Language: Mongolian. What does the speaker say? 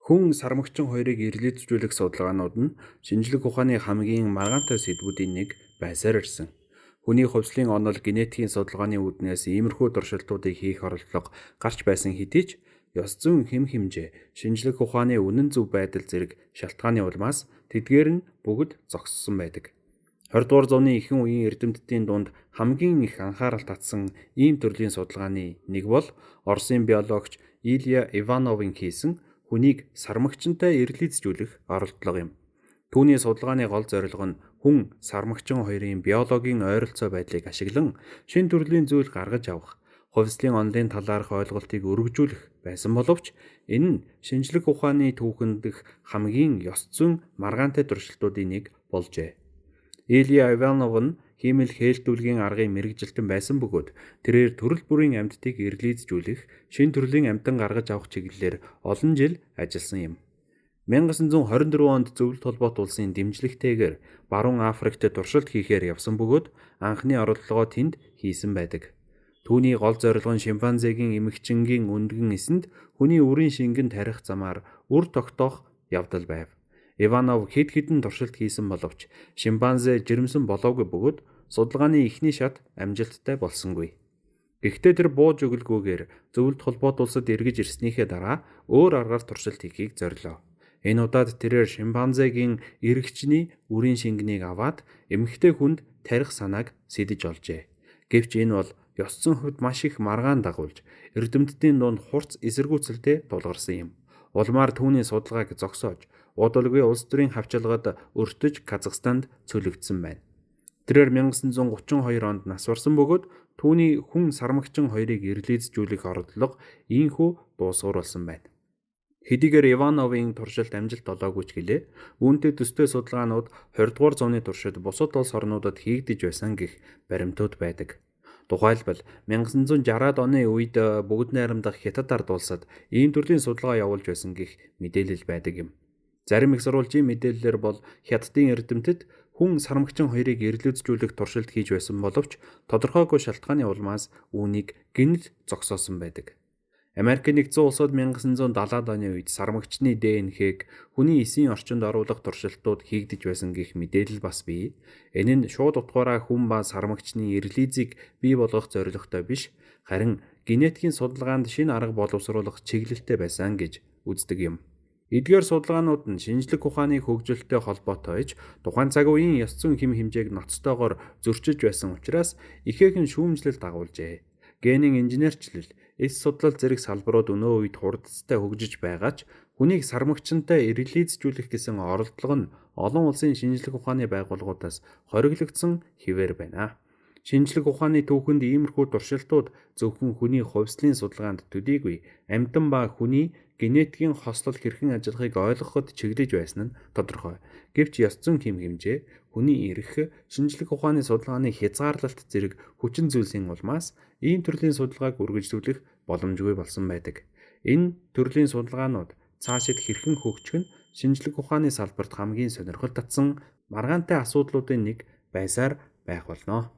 Хүн сармагчин хоёрыг эрэлзүүлэх судалгаанууд нь шинжлэх ухааны хамгийн маргаантай сэдвүүдийн нэг байсаар ирсэн. Хүний хувьслын онол генетикийн судалгааны үүднээс иймэрхүү туршилтуудыг хийх оролдлого гарч байсан хэдий ч ёс зүйн хэм хэмжээ, шинжлэх ухааны үнэн зөв байдал зэрэг шалтгааны улмаас тэдгээр нь бүгд зогссон байдаг. 20 дугаар зууны ихэнх үеийн эрдэмтдийн дунд хамгийн их анхаарал татсан ийм төрлийн судалгааны нэг бол Оросын биологч Илья Ивановын хийсэн хүнийг сармагчинтай эрэлзүүлэх оролдлого юм. Түүний судалгааны гол зорилго нь хүн сармагчин хоёрын биологийн ойролцоо байдлыг ашиглан шинэ төрлийн зүйл гаргаж авах, хувьслын онолын талаарх ойлголтыг өргөжүүлэх байсан боловч энэ нь шинжлэх ухааны түүхэн дэх хамгийн ёс зүйн маргаантай туршилтуудын нэг болжээ. Илья Иванов нь хиймэл хээлтүүлгийн аргын мэргэжилтэн байсан бөгөөд тэрээр төрөл бүрийн амьтдыг эрэлзүүлэх, шинэ төрлийн амьтан гаргаж авах чиглэлээр олон жил ажилласан юм. 1924 онд Зөвлөлт холбоот улсын дэмжлэгтэйгээр Баруун Африкт туршилт хийхээр явсан бөгөөд анхны оролдлогоо тэнд хийсэн байдаг. Түүний гол зорилго нь шимпанзегийн эмэгчингийн өндгөн эсэнд хүний үрийн шингэн тарих замаар үр тогтоох явдал байв. Иванов хэд хэдэн туршилт хийсэн боловч шимпанзе жирэмсэн болоогүй бөгөөд судалгааны эхний шат амжилттай болсонгүй. Гэхдээ тэр бууж өгөлгүйгээр Зөвлөлт холбоот улсад эргэж ирснийхээ дараа өөр аргаар туршилт хийхийг зорилоо. Энэ удаад тэрээр шимпанзегийн эрэгчний үрийн шингэнийг аваад эмэгтэй хүнд тарих санааг сэдэж олжээ. Гэвч энэ бол ёс зүйн хувьд маш их маргаан дагуулж эрдэмтдийн дунд хурц эсэргүүцэлтэй тулгарсан юм. Улмаар түүний судалгааг зогсоож удалгүй улс төрийн хавчлагад өртөж Казахстанд цөлөгдсөн байна. Тэрээр 1932 онд нас барсан бөгөөд түүний хүн сармагчин хоёрыг эрэлзүүлэх оролдлого ийнхүү дуусгавар болсон байна. Хэдийгээр Ивановын туршилт амжилт олоогүй ч гэлээ, үүнтэй төстэй судалгаанууд 20 дугаар зууны туршид бусад улс орнуудад хийгдэж байсан гэх баримтууд байдаг. Тухайлбал 1960-ад оны үед Бүгд Найрамдах Хятад ард улсад ийм төрлийн судалгаа явуулж байсан гэх мэдээлэл байдаг юм. Зарим их сурвалжийн мэдээллээр бол Хятадын эрдэмтэд хүн сармагчин хоёрыг эрэлзүүлэх туршилт хийж байсан боловч тодорхойгүй шалтгааны улмаас үүнийг гэнэт зогсоосон байдаг. Америк нэгдсэн улсад 1970-ад оны үед сармагчны ДНХ-г хүний эсийн орчинд оруулах туршилтууд хийгдэж байсан гэх мэдээлэл бас бий. Энэ нь шууд утгаараа хүн ба сармагчны эрэлзийг бий болгох зорилготой биш, харин генетикийн судалгаанд шинэ арга боловсруулах чиглэлтэй байсан гэж үздэг юм. Эдгээр судалгаанууд нь шинжлэх ухааны хөгжилтэй холбоотой ч тухайн цаг үеийн ёс зүйн хэм хэмжээг ноцтойгоор зөрчиж байсан учраас ихээхэн шүүмжлэл дагуулжээ. Генийн инженерчлэл, эс судлал зэрэг салбарууд өнөө үед хурдцтай хөгжиж байгаа ч хүнийг сармагчинтай эрэлзүүлэх гэсэн оролдлого нь олон улсын шинжлэх ухааны байгууллагуудаас хориглогдсон хэвээр байна. Шинжлэх ухааны түүхэнд иймэрхүү туршилтууд зөвхөн хүний хувьслын судалгаанд төдийгүй амьтан ба хүний генетикийн хослол хэрхэн ажиллахыг ойлгоход чиглэж байсан нь тодорхой. Гэвч ёс зүйн хэм хэмжээ, хүний эрх, шинжлэх ухааны судалгааны хязгаарлалт зэрэг хүчин зүйлсийн улмаас ийм төрлийн судалгааг үргэлжлүүлэх боломжгүй болсон байдаг. Энэ төрлийн судалгаанууд цаашид хэрхэн хөгжих нь шинжлэх ухааны салбарт хамгийн сонирхол татсан маргаантай асуудлуудын нэг байсаар байх болно.